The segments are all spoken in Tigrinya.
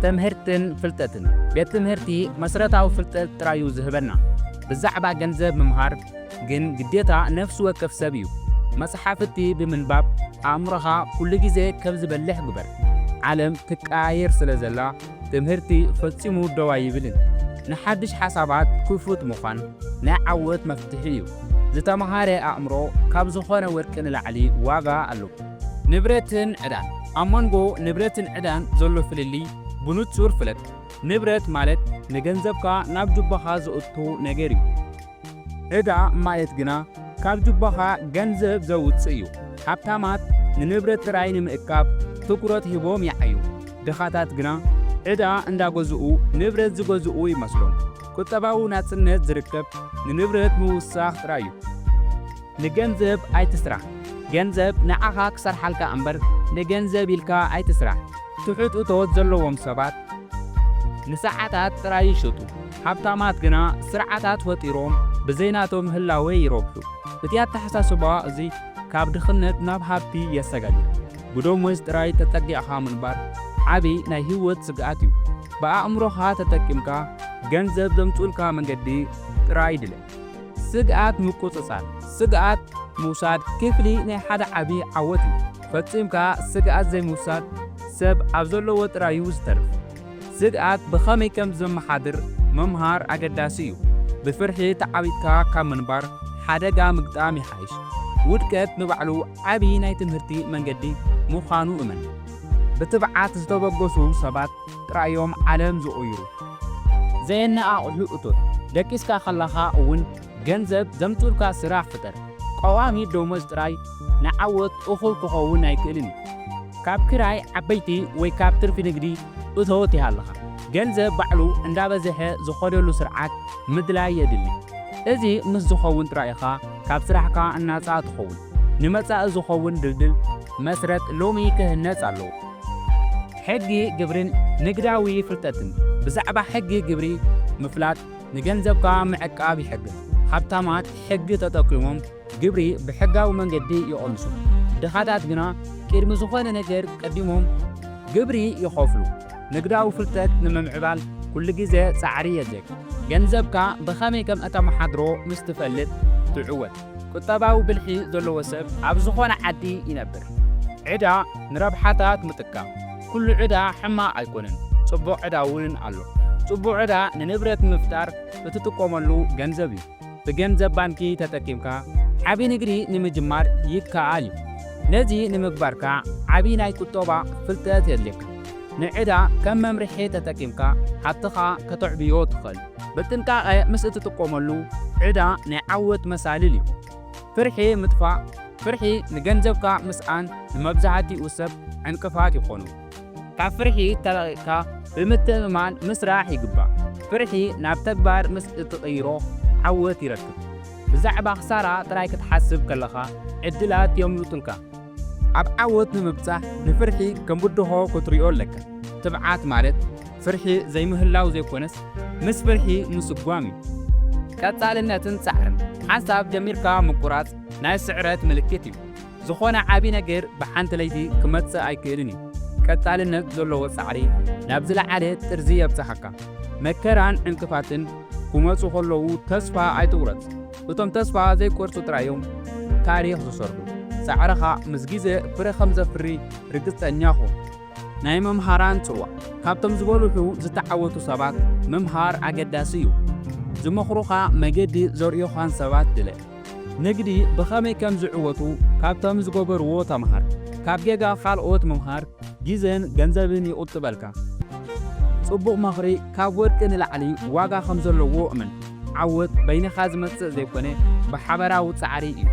ትምህርትን ፍልጠትን። ቤት ትምህርቲ መሰረታዊ ፍልጠት ጥራዩ ዝህበና። ብዛዕባ ገንዘብ ምምሃር ግን ግዴታ ነፍሲ ወከፍ ሰብ እዩ። መጽሓፍቲ ብምንባብ ኣእምሮኻ ኩሉ ግዜ ከም ዝበልሕ ግበር። ዓለም ትቀያየር ስለ ዘላ ትምህርቲ ፈጺሙ ደው ኣይብልን። ንሓድሽ ሓሳባት ክፉት ምዃን ናይ ዓወት መፍትሒ እዩ። ዝተመሃረ ኣእምሮ ካብ ዝኾነ ወርቂ ንላዕሊ ዋጋ ኣለዎ። ንብረትን ዕዳን። ኣብ መንጎ ንብረትን ዕዳን ዘሎ ፍልልይ ብንጹር ፍለጥ። ንብረት ማለት ንገንዘብካ ናብ ጁባኻ ዘእቱ ነገር እዩ። ዕዳ ማለት ግና ካብ ጁባኻ ገንዘብ ዘውጽእ እዩ። ሃብታማት ንንብረት ጥራይ ንምእካብ ትኹረት ሂቦም ይዓዩ። ድኻታት ግና ዕዳ እንዳገዝኡ ንብረት ዝገዝኡ ይመስሎም። ቁጠባዊ ናጽነት ዝርከብ ንንብረት ምውሳኽ ጥራይ እዩ። ንገንዘብ ኣይትስራሕ። ገንዘብ ንዓኻ ክሰርሓልካ እምበር ንገንዘብ ኢልካ ኣይትስራሕ። ትሑት እቶት ዘለዎም ሰባት ንሰዓታት ጥራይ ይሸጡ። ሃብታማት ግና ስርዓታት ፈጢሮም ብዘይ ናቶም ህላወ ይረብሑ። እቲ ኣተሓሳስባ እዚ ካብ ድኽነት ናብ ሃብቲ የሰጋግር። ብደሞዝ ጥራይ ተጸጊዕኻ ምንባር ዓቢ ናይ ህይወት ስግኣት እዩ። ብኣእምሮኻ ተጠቂምካ ገንዘብ ዘምጽኡልካ መንገዲ ጥራይ ድለ። ስግኣት ምቁጽጻር። ስግኣት ምውሳድ ክፍሊ ናይ ሓደ ዓቢ ዓወት እዩ። ፈጺምካ ስግኣት ዘይምውሳድ ሰብ ኣብ ዘለዎ ጥራዩ ዝተርፍ። ስግኣት ብኸመይ ከም ዘመሓድር ምምሃር ኣገዳሲ እዩ። ብፍርሒ ተዓቢጥካ ካብ ምንባር ሓደጋ ምግጣም ይሓይሽ። ውድቀት ንባዕሉ ዓቢ ናይ ትምህርቲ መንገዲ ምዃኑ እመን። ብትብዓት ዝተበገሱ ሰባት ጥራዮም ዓለም ዝቕይሩ። ዘየነቓቕሑ እቶት። ደቂስካ ከለኻ እውን ገንዘብ ዘምጽኡልካ ስራሕ ፍጠር። ቀዋሚ ደሞዝ ጥራይ ንዓወት እኹል ክኸውን ኣይክእልን እዩ። ካብ ክራይ ዓበይቲ ወይ ካብ ትርፊ ንግዲ እቶት ይሃልኻ። ገንዘብ ባዕሉ እንዳበዝሐ ዝኸደሉ ስርዓት ምድላይ የድሊ። እዚ ምስ ዝኸውን ጥራይ ኢኻ ካብ ስራሕካ እናጻ ትኸውን። ንመጻኢ ዝኸውን ድልድል መስረት ሎሚ ክህነጽ ኣለዎ። ሕጊ ግብርን ንግዳዊ ፍልጠትን። ብዛዕባ ሕጊ ግብሪ ምፍላጥ ንገንዘብካ ምዕቃብ ይሕግዝ። ሃብታማት ሕጊ ተጠቂሞም ግብሪ ብሕጋዊ መንገዲ ይቐንሱ። ድኻታት ግና ቅድሚ ዝኾነ ነገር ቀዲሞም ግብሪ ይኸፍሉ። ንግዳዊ ፍልጠት ንምምዕባል ኩሉ ግዜ ጻዕሪ የድልየካ። ገንዘብካ ብኸመይ ከም እተመሓድሮ ምስ ትፈልጥ ትዕወት። ቁጠባዊ ብልሒ ዘለዎ ሰብ ኣብ ዝኾነ ዓዲ ይነብር። ዕዳ ንረብሓታት ምጥቃም። ኩሉ ዕዳ ሕማቕ ኣይኮነን፣ ጽቡቕ ዕዳ እውን ኣሎ። ጽቡቕ ዕዳ ንንብረት ንምፍጣር እትጥቀመሉ ገንዘብ እዩ። ብገንዘብ ባንኪ ተጠቂምካ ዓቢ ንግዲ ንምጅማር ይከኣል እዩ። ነዚ ንምግባርካ ዓቢ ናይ ቁጠባ ፍልጠት የድልየካ። ንዕዳ ከም መምርሒ ተጠቂምካ ሃብትኻ ከተዕብዮ ትኽእል። ብጥንቃቐ ምስ እትጥቀመሉ ዕዳ ናይ ዓወት መሳልል እዩ። ፍርሒ ምጥፋእ። ፍርሒ ንገንዘብካ ምስኣን ንመብዛሕትኡ ሰብ ዕንቅፋት ይኾኑ። ካብ ፍርሒ ተለቒቕካ ብምትእምማን ምስራሕ ይግባእ። ፍርሒ ናብ ተግባር ምስ እትቕይሮ ዓወት ይረክብ። ብዛዕባ ክሳራ ጥራይ ክትሓስብ ከለኻ ዕድላት የምልጡልካ። ኣብ ዓወት ንምብጻሕ ንፍርሒ ከም ብድሆ ክትሪኦ ኣለካ። ትብዓት ማለት ፍርሒ ዘይምህላው ዘይኮነስ ምስ ፍርሒ ምስጓም እዩ። ቀጻልነትን ጻዕርን። ሓንሳብ ጀሚርካ ምቁራጽ ናይ ስዕረት ምልክት እዩ። ዝኾነ ዓቢ ነገር ብሓንቲ ለይቲ ክመጽእ ኣይክእልን እዩ። ቀጻልነት ዘለዎ ጻዕሪ ናብ ዝለዓለ ጥርዚ የብጽሓካ። መከራን ዕንቅፋትን ክመጹ ከለዉ ተስፋ ኣይትቑረጽ። እቶም ተስፋ ዘይቆርጹ ጥራይ እዮም ታሪኽ ዝሰርሑ። ጻዕርኻ ምስ ግዜ ፍረ ከም ዘፍሪ ርግጸኛ ኩን። ናይ መምሃራን ጽልዋ። ካብቶም ዝበልሑ ዝተዓወቱ ሰባት ምምሃር ኣገዳሲ እዩ። ዝመኽሩኻ መገዲ ዘርእዩኻን ሰባት ድለ። ንግዲ ብኸመይ ከም ዝዕወቱ ካብቶም ዝገበርዎ ተምሃር። ካብ ጌጋ ካልኦት ምምሃር ግዜን ገንዘብን ይቑጥበልካ። ጽቡቕ ምኽሪ ካብ ወርቂ ንላዕሊ ዋጋ ከም ዘለዎ እመን። ዓወት በይንኻ ዝመጽእ ዘይኮነ ብሓበራዊ ጻዕሪ እዩ።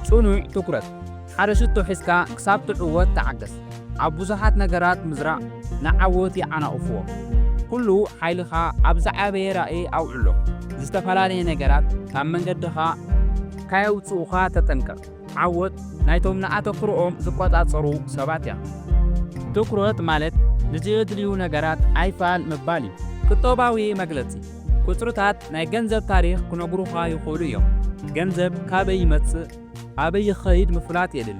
ጽኑዕ ትኹረት። ሓደ ሽቶ ሒዝካ ክሳብ ትዕወት ተዓገስ። ኣብ ብዙሓት ነገራት ምዝራእ ንዓወት ይዓናቕፍዎ። ኩሉ ሓይልኻ ኣብ ዝዓበየ ራእይ ኣውዕሎ። ዝተፈላለየ ነገራት ካብ መንገድኻ ካየውጽኡኻ ተጠንቀቕ። ዓወት ናይቶም ንኣተኩሮኦም ዝቆጻጸሩ ሰባት እያ። ትኹረት ማለት ንዘየድልዩ ነገራት ኣይፋል ምባል እዩ። ቁጠባዊ መግለጺ። ቁጽርታት ናይ ገንዘብ ታሪኽ ክነግሩኻ ይኽእሉ እዮም። ገንዘብ ካበይ ይመጽእ፣ ኣበይ ይኸይድ ምፍላጥ የድሊ።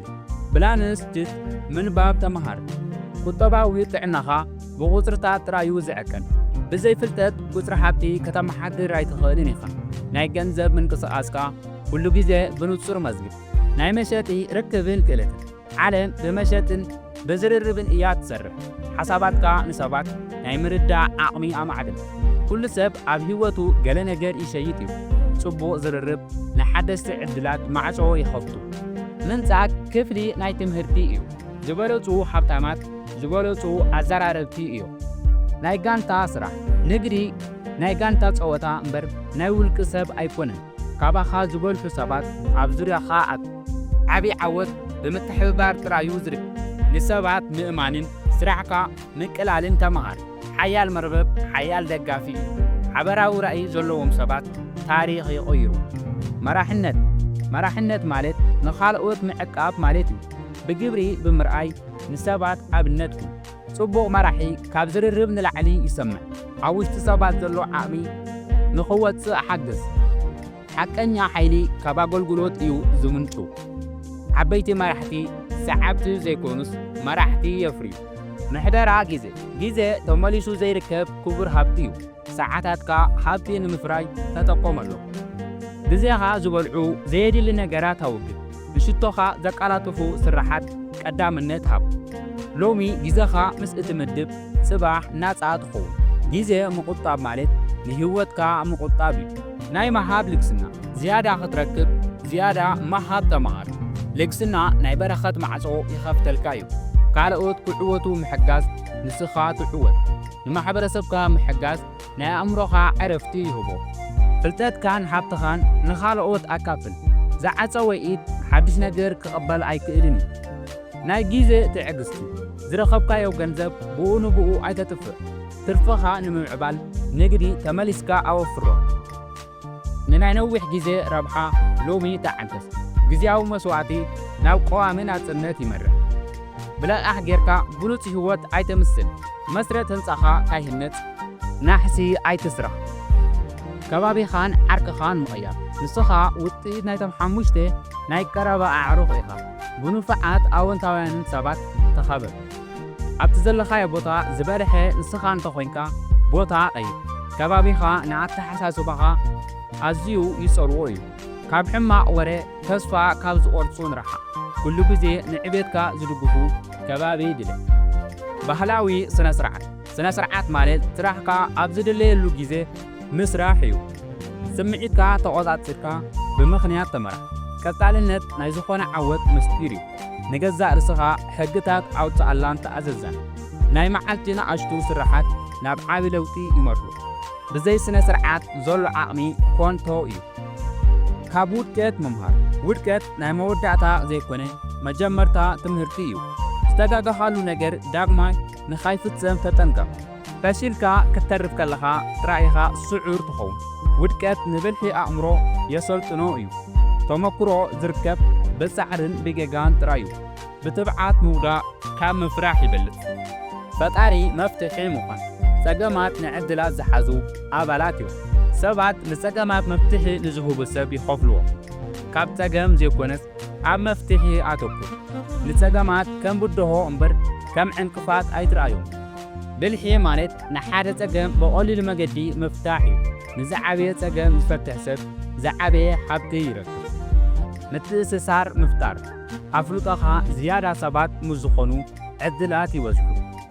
ብላንስ ሽት ምንባብ ተመሃር። ቁጠባዊ ጥዕናኻ ብቑጽርታት ጥራዩ ዝዕቀን። ብዘይ ፍልጠት ቁጽሪ ሃብቲ ከተመሓድር ኣይትኽእልን ኢኻ። ናይ ገንዘብ ምንቅስቓስካ ኩሉ ግዜ ብንጹር መዝግብ። ናይ መሸጢ ርክብን ክእለትን። ዓለም ብመሸጥን ብዝርርብን እያ ትሰርሕ። ሓሳባትካ ንሰባት ናይ ምርዳእ ዓቕሚ ኣማዕብል። ኩሉ ሰብ ኣብ ህይወቱ ገለ ነገር ይሸይጥ እዩ። ጽቡቕ ዝርርብ ንሓደስቲ ዕድላት ማዕጾ ይኸፍቱ። ምንጻግ ክፍሊ ናይ ትምህርቲ እዩ። ዝበለጹ ሃብታማት ዝበለጹ ኣዘራረብቲ እዮም። ናይ ጋንታ ስራሕ። ንግዲ ናይ ጋንታ ጸወታ እምበር ናይ ውልቂ ሰብ ኣይኮነን። ካባኻ ዝበልሑ ሰባት ኣብ ዙርያኻ ኣት-፣ ዓቢ ዓወት ብምትሕብባር ጥራዩ ዝርከብ። ንሰባት ምእማንን ስራሕካ ምቅላልን ተመሃር። ሓያል መርበብ ሓያል ደጋፊ እዩ። ሓበራዊ ራእይ ዘለዎም ሰባት ታሪኽ ይቕይሩ። መራሕነት። መራሕነት ማለት ንኻልኦት ምዕቃብ ማለት እዩ። ብግብሪ ብምርኣይ ንሰባት ኣብነት ኩን። ጽቡቕ መራሒ ካብ ዝርርብ ንላዕሊ ይሰምዕ። ኣብ ውሽጢ ሰባት ዘሎ ዓቕሚ ንኽወጽእ ሓግዝ። ሓቀኛ ሓይሊ ካብ ኣገልግሎት እዩ ዝምንጩ። ዓበይቲ መራሕቲ ሰዓብቲ ዘይኮኑስ መራሕቲ የፍርዩ። ምሕደራ ግዜ። ግዜ ተመሊሱ ዘይርከብ ክቡር ሃብቲ እዩ። ሰዓታትካ ሃብቲ ንምፍራይ ተጠቀመሎም። ግዜኻ ዝበልዑ ዘየድሊ ነገራት ኣወግድ። ንሽቶኻ ዘቀላጥፉ ስራሓት ቀዳምነት ሃብ። ሎሚ ግዜኻ ምስ እትምድብ ጽባሕ ናጻ ትኸውን። ግዜ ምቑጣብ ማለት ንህይወትካ ምቑጣብ እዩ። ናይ ምሃብ ልግስና። ዝያዳ ክትረክብ ዝያዳ ምሃብ ተመሃር። ልግስና ናይ በረኸት ማዕጾ ይኸፍተልካ እዩ። ካልኦት ክዕወቱ ምሕጋዝ ንስኻ ትዕወት። ንማሕበረሰብካ ምሕጋዝ ናይ ኣእምሮኻ ዕረፍቲ ይህቦ። ፍልጠትካን ሃብትኻን ንኻልኦት ኣካፍል። ዝዓጸወ ኢድ ሓድሽ ነገር ክቕበል ኣይክእልን እዩ። ናይ ግዜ ትዕግስቲ። ዝረኸብካዮ ገንዘብ ብኡ ንብኡ ኣይተጥፍእ። ትርፍኻ ንምምዕባል ንግዲ ተመሊስካ ኣወፍሮ። ንናይ ነዊሕ ግዜ ረብሓ ሎሚ ተዓገስ። ግዜያዊ መስዋእቲ ናብ ቀዋሚ ናጽነት ይመርሕ። ብለቓሕ ጌርካ ብሉጽ ህይወት ኣይተምስል። መስረት ህንጻኻ ካይህነጽ ናሕሲ ኣይትስራሕ። ከባቢኻን ዓርክኻን ምቕያር። ንስኻ ውጽኢት ናይቶም ሓሙሽተ ናይ ቀረባ ኣዕሩኽ ኢኻ። ብንፉዓት ኣወንታውያንን ሰባት ተኸበብ። ኣብቲ ዘለኻዮ ቦታ ዝበለሐ ንስኻ እንተኾይንካ፣ ቦታ ቀይር። ከባቢኻ ንኣተሓሳስባኻ ኣዝዩ ይጸልዎ እዩ። ካብ ሕማቕ ወረ ተስፋ ካብ ዝቖርጹ ንርሓቕ። ኩሉ ግዜ ንዕቤትካ ዝድግፉ ከባቢ ድለ። ባህላዊ ስነ ስርዓት። ስነ ስርዓት ማለት ስራሕካ ኣብ ዝድለየሉ ግዜ ምስራሕ እዩ። ስምዒትካ ተቖጻጺርካ ብምኽንያት ተመራሕ። ቀጻልነት ናይ ዝኾነ ዓወት ምስጢር እዩ። ንገዛእ ርእስኻ ሕግታት ኣውጽኣላን ተኣዘዛን። ናይ መዓልቲ ንኣሽቱ ስራሓት ናብ ዓቢ ለውጢ ይመርሑ። ብዘይ ስነ ስርዓት ዘሎ ዓቕሚ ኮንቶ እዩ። ካብ ውድቀት ምምሃር። ውድቀት ናይ መወዳእታ ዘይኮነ መጀመርታ ትምህርቲ እዩ። ዝተጋገኻሉ ነገር ዳግማይ ንኻይፍጸም ተጠንቀቕ። ፈሺልካ ክትተርፍ ከለኻ ጥራይ ኢኻ ስዑር ትኸውን። ውድቀት ንብልሒ ኣእምሮ የሰልጥኖ እዩ። ተመክሮ ዝርከብ ብጻዕርን ብጌጋን ጥራይ እዩ። ብትብዓት ምውዳቕ ካብ ምፍራሕ ይበልጽ። ፈጣሪ መፍትሒ ምዃን። ጸገማት ንዕድላት ዝሓዙ ኣባላት እዮም። ሰባት ንጸገማት መፍትሒ ንዝህቡ ሰብ ይኸፍልዎ። ካብ ጸገም ዘይኮነስ ኣብ መፍትሒ ኣተኩር። ንጸገማት ከም ብድሆ እምበር ከም ዕንቅፋት ኣይትርኣዮም። ብልሒ ማለት ንሓደ ጸገም ብቐሊል መገዲ ምፍታሕ እዩ። ንዝዓበየ ጸገም ዝፈትሕ ሰብ ዝዓበየ ሃብቲ ይረክብ። ምትእስሳር ምፍጣር። ኣፍልጦኻ ዝያዳ ሰባት ምስ ዝኾኑ ዕድላት ይበዝሑ።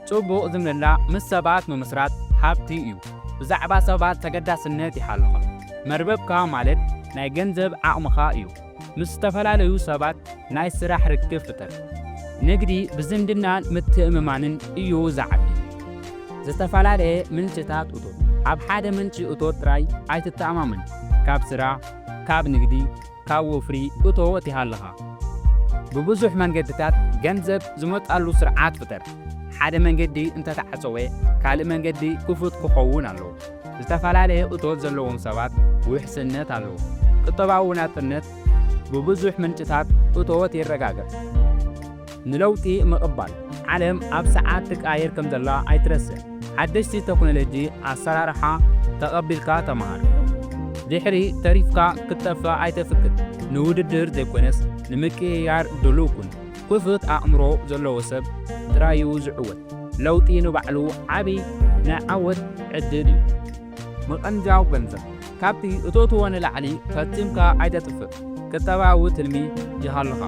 ጽቡቕ ዝምድና ምስ ሰባት ምምስራት ሃብቲ እዩ። ብዛዕባ ሰባት ተገዳስነት ይሃልኻ። መርበብካ ማለት ናይ ገንዘብ ዓቕምኻ እዩ። ምስ ዝተፈላለዩ ሰባት ናይ ስራሕ ርክብ ፍጠር። ንግዲ ብዝምድናን ምትእምማንን እዩ ዝዓቢ። ዝተፈላለየ ምንጭታት እቶት። ኣብ ሓደ ምንጪ እቶት ጥራይ ኣይትተኣማመን። ካብ ስራሕ፣ ካብ ንግዲ፣ ካብ ወፍሪ እቶት ይሃልኻ። ብብዙሕ መንገድታት ገንዘብ ዝመጻሉ ስርዓት ፍጠር። ሓደ መንገዲ እንተተዓጸወ፣ ካልእ መንገዲ ክፉት ክኸውን ኣለዎ። ዝተፈላለየ እቶት ዘለዎም ሰባት ውሕስነት ኣለዎም። ቁጠባዊ ናጽነት ብብዙሕ ምንጭታት እቶት ይረጋገጽ። ንለውጢ ምቕባል። ዓለም ኣብ ሰዓት ትቀያየር ከም ዘላ ኣይትረስዕ። ሓደሽቲ ቴክኖሎጂ ኣሰራርሓ ተቐቢልካ ተመሃር። ድሕሪ ተሪፍካ ክትጠፍእ ኣይተፍቅድ። ንውድድር ዘይኮነስ ንምቅይያር ድሉው ኩን። ክፉት ኣእምሮ ዘለዎ ሰብ ጥራዩ ዝዕወት። ለውጢ ንባዕሉ ዓቢ ናይ ዓወት ዕድል እዩ። ምቕንጃው ገንዘብ። ካብቲ እቶትዎ ንላዕሊ ፈጺምካ ኣይተጥፍእ። ቁጠባዊ ትልሚ ይሃልኻ።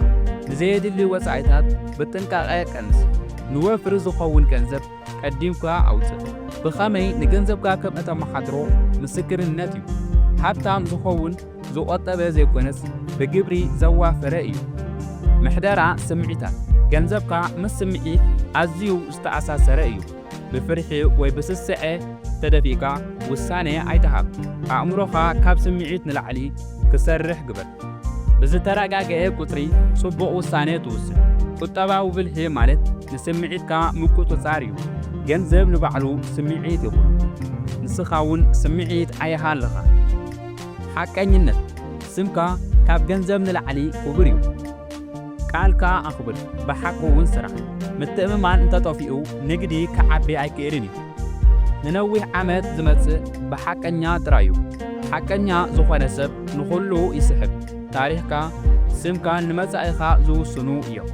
ንዘየድሊ ወጻኢታት ብጥንቃቐ ቀንስ። ንወፍሪ ዝኸውን ገንዘብ ቀዲምካ ኣውጽእ። ብኸመይ ንገንዘብካ ከም እተመሓድሮ ምስክርነት እዩ። ሃብታም ዝኸውን ዝቖጠበ ዘይኮነስ ብግብሪ ዘዋፈረ እዩ። ምሕደራ ስምዒታት። ገንዘብካ ምስ ስምዒት ኣዝዩ ዝተኣሳሰረ እዩ። ብፍርሒ ወይ ብስስዐ ተደፊእካ ውሳነ ኣይትሃብ። ኣእምሮኻ ካብ ስምዒት ንላዕሊ ክሰርሕ ግበር። ብዝተረጋገአ ቁጽሪ ጽቡቕ ውሳነ ትውስን። ቁጠባዊ ብልሒ ማለት ንስምዒትካ ምቁጽጻር እዩ። ገንዘብ ንባዕሉ ስምዒት የብሉን። ንስኻ እውን ስምዒት ኣይሃልኻ። ሓቀኝነት። ስምካ ካብ ገንዘብ ንላዕሊ ክቡር እዩ። ቃልካ ኣኽብር፣ ብሓቂ እውን ስራሕ። ምትእምማን እንተጠፊኡ ንግዲ ክዓቢ ኣይክእልን እዩ። ንነዊሕ ዓመት ዝመጽእ ብሓቀኛ ጥራይ እዩ። ሓቀኛ ዝኾነ ሰብ ንኹሉ ይስሕብ። ታሪኽካ፣ ስምካን ንመጻኢኻ ዝውስኑ እዮም።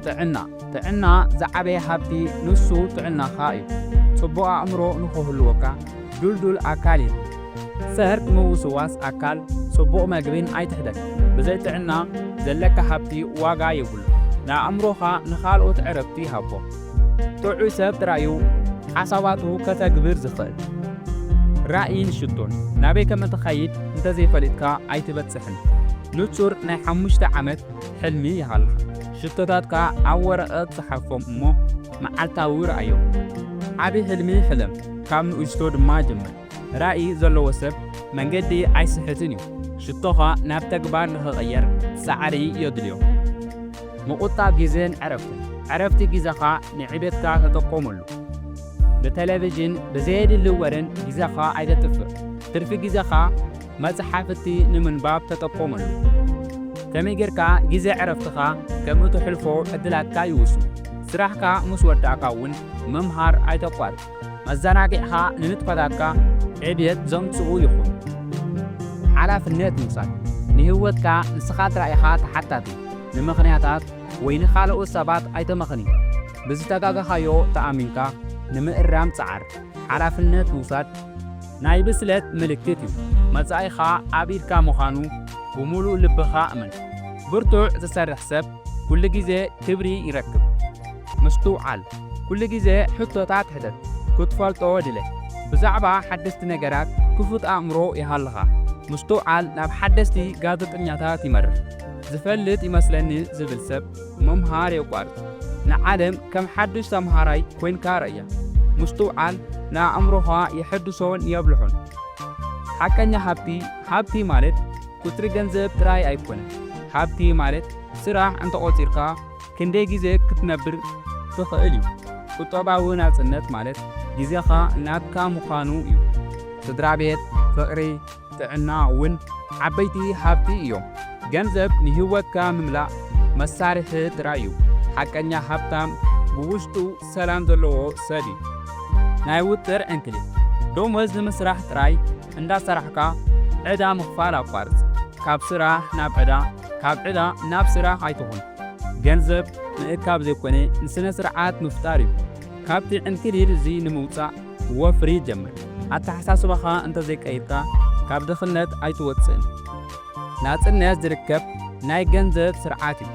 ጥዕና። ጥዕና ዝዓበየ ሃብቲ ንሱ ጥዕናኻ እዩ። ጽቡቕ ኣእምሮ ንኽህልወካ ድልዱል ኣካል እዩ። ሰርጥ ምውስዋስ ኣካል፣ ጽቡቕ መግብን ኣይትሕደግ። ብዘይ ጥዕና ዘለካ ሃብቲ ዋጋ የብሉ። ንኣእምሮኻ ንኻልኦት ዕረፍቲ ሃቦ። ጥዑይ ሰብ ጥራይ እዩ ሓሳባቱ ከተግብር ዝኽእል። ራእይን ሽቶን። ናበይ ከም እትኸይድ እንተዘይፈሊጥካ ኣይትበጽሕን። ንጹር ናይ ሓሙሽተ ዓመት ሕልሚ ይሃልኻ። ሽቶታትካ ኣብ ወረቐት ጽሓፎም እሞ መዓልታዊ ረኣዮም። ዓቢ ሕልሚ ሕለም፣ ካብ ንእሽቶ ድማ ጀምር። ራእይ ዘለዎ ሰብ መንገዲ ኣይስሕትን እዩ። ሽቶኻ ናብ ተግባር ንኽቕየር ጻዕሪ የድልዮ። ምቑጣብ ግዜን ዕረፍትን። ዕረፍቲ ግዜኻ ንዕቤትካ ተጠቆመሉ። ብቴሌቪዥን ብዘየድሊ ወረን ግዜኻ ኣይተጥፍእ። ትርፊ ግዜኻ መጽሓፍቲ ንምንባብ ተጠቆመሉ። ከመይ ጌርካ ግዜ ዕረፍትኻ ከም እተሕልፎ ዕድላትካ ይውስኑ። ስራሕካ ምስ ወዳእካ እውን ምምሃር ኣይተቋርጽ። መዘናግዕኻ ንንጥፈታትካ ዕብየት ዘምጽኡ ይኹኑ። ሓላፍነት ምውሳድ። ንህይወትካ ንስኻ ጥራይ ኢኻ ተሓታቲ። ንምኽንያታት ወይ ንኻልኦት ሰባት ኣይተመኽኒ። ብዝተጋገኻዮ ተኣሚንካ ንምእራም ጸዓር። ሓላፍነት ምውሳድ ናይ ብስለት ምልክት እዩ። መጻኢኻ ኣብ ኢድካ ምዃኑ ብምሉእ ልብኻ እመን። ብርቱዕ ዝሰርሕ ሰብ ኩሉ ግዜ ክብሪ ይረክብ። ምስትውዓል። ኩሉ ግዜ ሕቶታት ሕተት። ክትፈልጦ ድለ። ብዛዕባ ሓደስቲ ነገራት ክፉት ኣእምሮ ይሃልኻ። ምስትውዓል ናብ ሓደስቲ ጋዜጠኛታት ይመርሕ። ዝፈልጥ ይመስለኒ ዝብል ሰብ ምምሃር የቋርጽ። ንዓለም ከም ሓድሽ ተምሃራይ ኮይንካ ረእያ። ምስትውዓል ንኣእምሮኻ የሐድሶን የብልሖን። ሓቀኛ ሃብቲ። ሃብቲ ማለት ቁጽሪ ገንዘብ ጥራይ ኣይኮነን። ሃብቲ ማለት ስራሕ እንተቖጺርካ ክንደይ ግዜ ክትነብር ትኽእል እዩ። ቁጠባዊ ናጽነት ማለት ግዜኻ ናትካ ምዃኑ እዩ። ስድራ ቤት፣ ፍቕሪ፣ ጥዕና እውን ዓበይቲ ሃብቲ እዮም። ገንዘብ ንህይወትካ ምምላእ መሳርሒ ጥራይ እዩ። ሓቀኛ ሃብታም ብውሽጡ ሰላም ዘለዎ ሰብ እዩ። ናይ ውጥር ዕንክሊል። ደሞዝ ንምስራሕ ጥራይ እንዳሰራሕካ ዕዳ ምኽፋል ኣቋርጽ። ካብ ስራሕ ናብ ዕዳ፣ ካብ ዕዳ ናብ ስራሕ ኣይትኹን። ገንዘብ ምእካብ ዘይኮነ ንስነ ስርዓት ምፍጣር እዩ። ካብቲ ዕንክሊል እዚ ንምውጻእ ወፍሪ ጀምር። ኣተሓሳስባኻ እንተዘይቀይርካ ካብ ድኽነት ኣይትወጽእን። ናጽነት ዝርከብ ናይ ገንዘብ ስርዓት እዩ።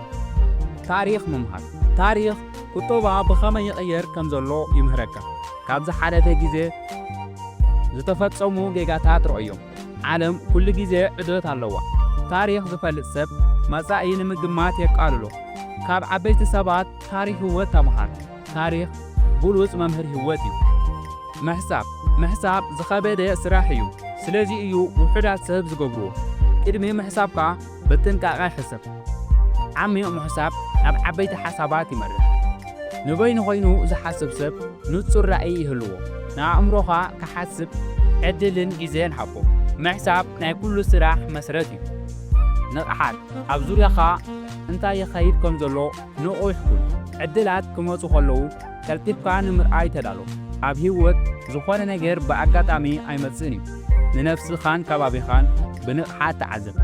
ታሪኽ ምምሃር። ታሪኽ ቁጠባ ብኸመይ ይቕየር ከም ዘሎ ይምህረካ። ካብ ዝሓለፈ ግዜ ዝተፈጸሙ ጌጋታት ርኣዮም። ዓለም ኩሉ ግዜ ዑደት ኣለዋ። ታሪኽ ዝፈልጥ ሰብ መጻኢ ንምግማት የቃልሎ። ካብ ዓበይቲ ሰባት ታሪኽ ህይወት ተምሃር። ታሪኽ ብሉጽ መምህር ህይወት እዩ። ምሕሳብ። ምሕሳብ ዝኸበደ ስራሕ እዩ። ስለዚ እዩ ውሑዳት ሰብ ዝገብርዎ። ቅድሚ ምሕሳብካ ብጥንቃቐ ሕሰብ። ዓሚቕ ምሕሳብ ናብ ዓበይቲ ሓሳባት ይመርሕ። ንበይኑ ኮይኑ ዝሓስብ ሰብ ንጹር ራእይ ይህልዎ። ንኣእምሮኻ ክሓስብ ዕድልን ግዜን ሃቦ። ምሕሳብ ናይ ኩሉ ስራሕ መሰረት እዩ። ንቕሓት። ኣብ ዙርያኻ እንታይ ይኸይድ ከም ዘሎ ንቑሕ ኩን። ዕድላት ክመጹ ከለዉ ቀልጢፍካ ንምርኣይ ተዳሎ። ኣብ ህይወት ዝኾነ ነገር ብኣጋጣሚ ኣይመጽእን እዩ። ንነብስኻን ከባቢኻን ብንቕሓት ተዓዘብ።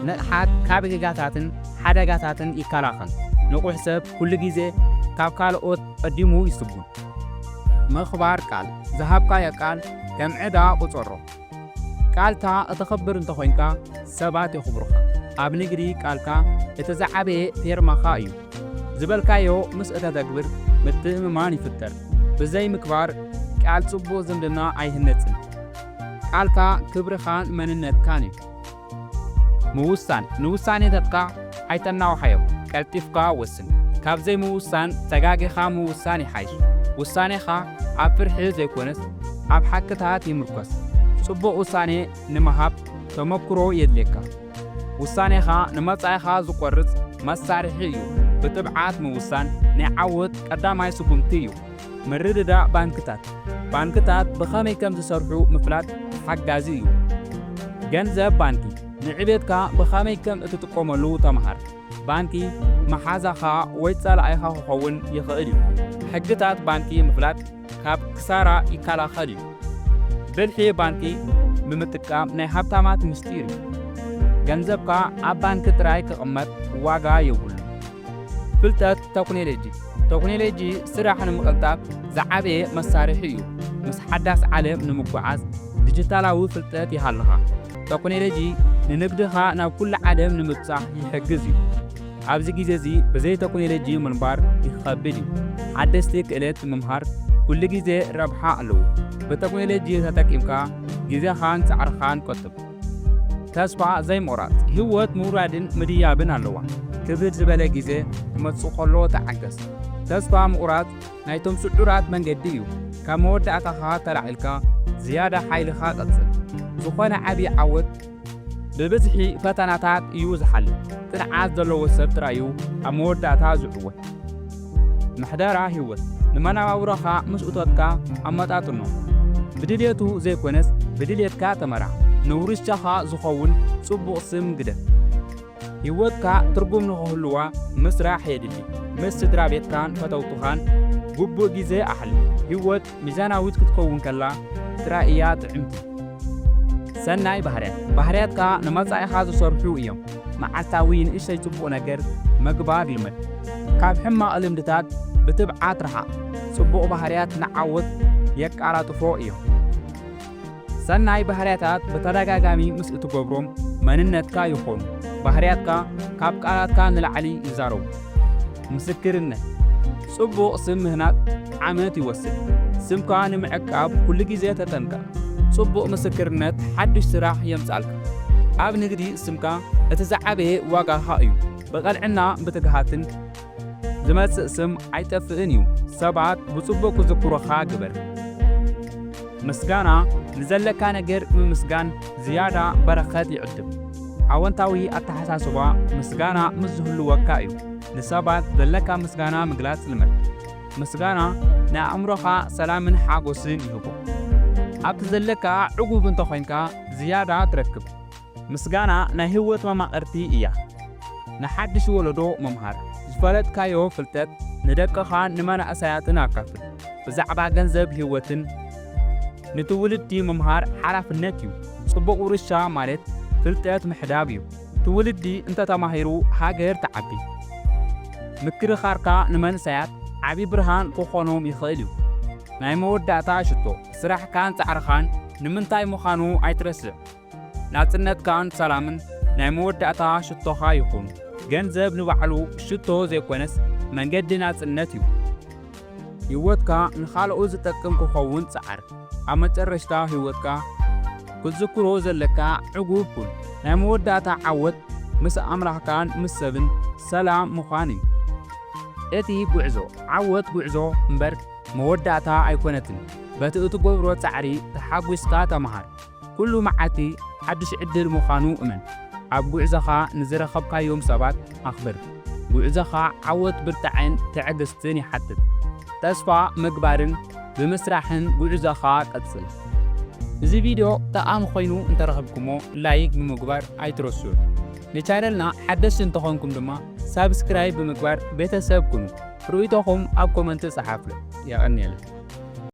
ንቕሓት ካብ ጌጋታትን ሓደጋታትን ይከላኸል። ንቑሕ ሰብ ኩሉ ግዜ ካብ ካልኦት ቀዲሙ ይስጉም። ምኽባር ቃል። ዝሃብካዮ ቃል ከም ዕዳ ቁጸሮ። ቃልካ እተኽብር እንተኾይንካ፣ ሰባት የኽብሩኻ። ኣብ ንግዲ ቃልካ እቲ ዝዓበየ ፌርማኻ እዩ። ዝበልካዮ ምስ እተተግብር ምትእምማን ይፍጠር። ብዘይ ምክባር ቃል ጽቡቕ ዝምድና ኣይህነጽን። ቃልካ ክብርኻን መንነትካን እዩ። ምውሳን። ንውሳኔታትካ ኣይተናውሓዮም፣ ቀልጢፍካ ወስን። ካብ ዘይምውሳን ተጋጊኻ ምውሳን ይሓይሽ። ውሳኔኻ ኣብ ፍርሒ ዘይኮነስ ኣብ ሓቅታት ይምርኮስ። ጽቡቕ ውሳኔ ንምሃብ ተመክሮ የድልየካ። ውሳኔኻ ንመጻኢኻ ዝቖርጽ መሳርሒ እዩ። ብትብዓት ምውሳን ናይ ዓወት ቀዳማይ ስጉምቲ እዩ። ምርድዳእ ባንክታት። ባንክታት ብኸመይ ከም ዝሰርሑ ምፍላጥ ሓጋዚ እዩ። ገንዘብ ባንኪ። ንዕቤትካ ብኸመይ ከም እትጥቀመሉ ተምሃር። ባንኪ መሓዛኻ ወይ ጸላኢኻ ክኸውን ይኽእል እዩ። ሕግታት ባንኪ ምፍላጥ ካብ ክሳራ ይከላኸል እዩ። ብልሒ ባንኪ ብምጥቃም ናይ ሃብታማት ምስጢር እዩ። ገንዘብካ ኣብ ባንኪ ጥራይ ክቕመጥ ዋጋ የብሉን። ፍልጠት ተክኖሎጂ። ተክኖሎጂ ስራሕ ንምቕልጣፍ ዝዓበየ መሳርሒ እዩ። ምስ ሓዳስ ዓለም ንምጉዓዝ ዲጂታላዊ ፍልጠት ይሃልኻ። ተክኖሎጂ ንንግድኻ ናብ ኩሉ ዓለም ንምብጻሕ ይሕግዝ እዩ። ኣብዚ ግዜ እዚ ብዘይ ተክኖሎጂ ምንባር ይኸብድ እዩ። ሓደስቲ ክእለት ምምሃር ኩሉ ግዜ ረብሓ ኣለዎ። ብተክኖሎጂ ተጠቂምካ ግዜኻን ጻዕርኻን ቆጥብ። ተስፋ ዘይምቑራጽ። ህይወት ምውራድን ምድያብን ኣለዋ። ክብድ ዝበለ ግዜ ክመጽእ ከሎ ተዓገስ። ተስፋ ምቑራጽ ናይቶም ስዑራት መንገዲ እዩ። ካብ መወዳእታኻ ተላዒልካ ዝያዳ ሓይልኻ ቀጽል። ዝኾነ ዓቢ ዓወት ብብዝሒ ፈተናታት እዩ ዝሓልፍ። ጽንዓት ዘለዎ ሰብ ጥራይ እዩ ኣብ መወዳእታ ዝዕወት። ምሕደራ ህይወት። ንመነባብሮኻ ምስ እቶትካ ኣመጣጥኖ። ብድልየቱ ዘይኮነስ ብድልየትካ ተመርዓ። ንውርሻኻ ዝኸውን ጽቡቕ ስም ግደፍ። ህይወትካ ትርጉም ንኽህልዋ ምስራሕ የድሊ። ምስ ስድራ ቤትካን ፈተውትኻን ግቡእ ግዜ ኣሕልፍ። ህይወት ሚዛናዊት ክትከውን ከላ ጥራይ እያ ጥዕምቲ። ሰናይ ባህርያት። ባህርያትካ ንመጻኢኻ ዝሰርሑ እዮም። መዓልታዊ ንእሽተይ ጽቡቕ ነገር ምግባር ልመድ። ካብ ሕማቕ ልምድታት ብትብዓት ርሓቕ። ጽቡቕ ባህርያት ንዓወት የቀላጥፎ እዮም። ሰናይ ባህርያታት ብተደጋጋሚ ምስ እትገብሮም መንነትካ ይኾኑ። ባህርያትካ ካብ ቃላትካ ንላዕሊ ይዛረቡ። ምስክርነት። ጽቡቕ ስም ምህናጽ ዓመት ይወስድ። ስምካ ንምዕቃብ ኩሉ ግዜ ተጠንቀቕ። ጽቡቕ ምስክርነት ሓድሽ ስራሕ የምጽኣልካ። ኣብ ንግዲ ስምካ እቲ ዝዓበየ ዋጋኻ እዩ። ብቐልዕና ብትግሃትን ዝመጽእ ስም ኣይጠፍእን እዩ። ሰባት ብጽቡቕ ክዝክሩኻ ግበር። ምስጋና። ንዘለካ ነገር ምምስጋን ዝያዳ በረኸት ይዕድም። ኣወንታዊ ኣተሓሳስባ ምስጋና ምስ ዝህልወካ እዩ። ንሰባት ዘለካ ምስጋና ምግላጽ ልመድ። ምስጋና ንኣእምሮኻ ሰላምን ሓጎስን ይህቦ። ኣብቲ ዘለካ ዕጉብ እንተኾይንካ ዝያዳ ትረክብ። ምስጋና ናይ ህይወት መማቕርቲ እያ። ንሓድሽ ወለዶ ምምሃር። ዝፈለጥካዮ ፍልጠት ንደቅኻን ንመናእሰያትን ኣካፍል። ብዛዕባ ገንዘብ ህይወትን ንትውልዲ ምምሃር ሓላፍነት እዩ። ጽቡቕ ውርሻ ማለት ፍልጠት ምሕዳግ እዩ። ትውልዲ እንተተማሂሩ ሃገር ትዓቢ። ምክርኻርካ ንመንእሰያት ዓቢ ብርሃን ክኾኖም ይኽእል እዩ። ናይ መወዳእታ ሽቶ። ስራሕካን ጻዕርኻን ንምንታይ ምዃኑ ኣይትረስዕ። ናጽነትካን ሰላምን ናይ መወዳእታ ሽቶኻ ይኹኑ። ገንዘብ ንባዕሉ ሽቶ ዘይኮነስ መንገዲ ናጽነት እዩ። ህይወትካ ንኻልኦት ዝጠቅም ክኸውን ጸዓር። ኣብ መጨረሽታ ህይወትካ ክትዝክሮ ዘለካ ዕጉብ ኩን። ናይ መወዳእታ ዓወት ምስ ኣምላኽካን ምስ ሰብን ሰላም ምዃን እዩ። እቲ ጉዕዞ ዓወት ጉዕዞ እምበር መወዳእታ ኣይኮነትን። በቲ እትገብሮ ጻዕሪ ተሓጒስካ ተመሃር። ኩሉ መዓልቲ ሓድሽ ዕድል ምዃኑ እመን። ኣብ ጉዕዞኻ ንዝረኸብካዮም ሰባት ኣኽብር። ጉዕዞኻ ዓወት ብርታዐን ትዕግስትን ይሓትት። ተስፋ ምግባርን ብምስራሕን ጉዕዞኻ ቀጽል። እዚ ቪድዮ ጠቓሚ ኮይኑ እንተረኸብኩሞ ላይክ ብምግባር ኣይትረስዑ። ንቻነልና ሓደስቲ እንተኾንኩም ድማ ሳብስክራይብ ብምግባር ቤተሰብ ኩኑ። ርእይቶኹም ኣብ ኮመንት ጸሓፉ። የቐንየልና።